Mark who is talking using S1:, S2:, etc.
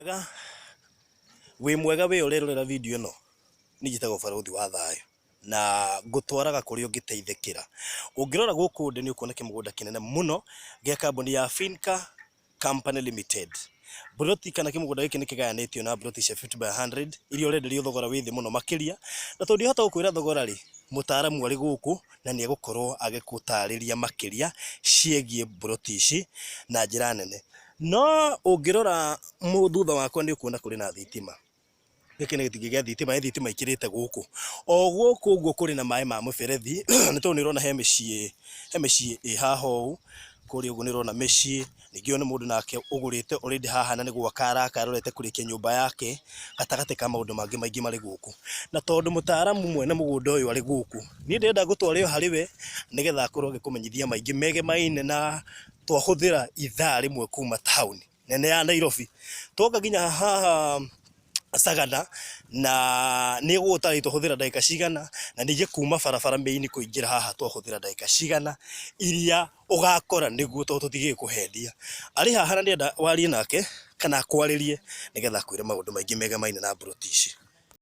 S1: Mwega, wĩ mwega wĩ ũrerorera video ĩno? Niĩ njĩtagwo Barũthi wa Thayũ na ngũtwaraga kũrĩa ũngĩteithĩkĩra. Ũngĩrora gũkũ ndĩ nĩ ũkuona kĩmũgũnda kĩnene mũno gĩa kambuni ya Finca Company Limited. Mburoti kana kĩmũgũnda gĩkĩ nĩ kĩgayanĩtio na mburoti cia 50 by 100 iria ũrenderio thogora wĩ thĩ mũno makĩria, na tondũ ndingĩhota gũkwĩra thogora rĩ, mũtaaramu arĩ gũkũ na nĩ egũkorwo agĩgũtarĩria makĩria ciĩgiĩ mburoti ici na njĩra nene. No ũngĩrora thutha wakwa nĩ ũkuona kũrĩ na thitima. Gĩkĩ nĩ gĩtingĩ gĩa thitima, nĩ thitima ĩkĩrĩte gũkũ. O gũkũ ũguo kũrĩ na maĩ ma mũberethi, nĩ tondũ nĩ ũrona he mĩciĩ, he mĩciĩ ĩ haha ũũ, kũrĩa ũguo nĩ ũrona mĩciĩ, ningĩ ũyũ nĩ mũndũ nake ũgũrĩte already haha na nĩ gwaka araka arorete kũrĩkia nyũmba yake, gatagatĩ ka maũndũ mangĩ maingĩ marĩ gũkũ. Na tondũ mũtaaramu mwene mũgũnda ũyũ arĩ gũkũ, niĩ ndĩrenda ngũtware o harĩ we, nĩgetha akorwo agĩkũmenyithia maingĩ megemaine na twahũthĩra ithaa rĩmwe kuma taũni nene ya Nairobi twoka nginya haha Sagana na nĩ gũgũtarĩria twahũthĩra ndagĩka cigana na ningĩ kuma barabara main kũingĩra haha twahũthĩra ndagĩka cigana iria ũgakora nĩguo tondũ tũtingĩgĩkũhenia. Arĩ haha na ndĩrenda warie nake kana akwarĩrie nĩgetha akwĩre maũndũ maingĩ megemaine na mburoti ici.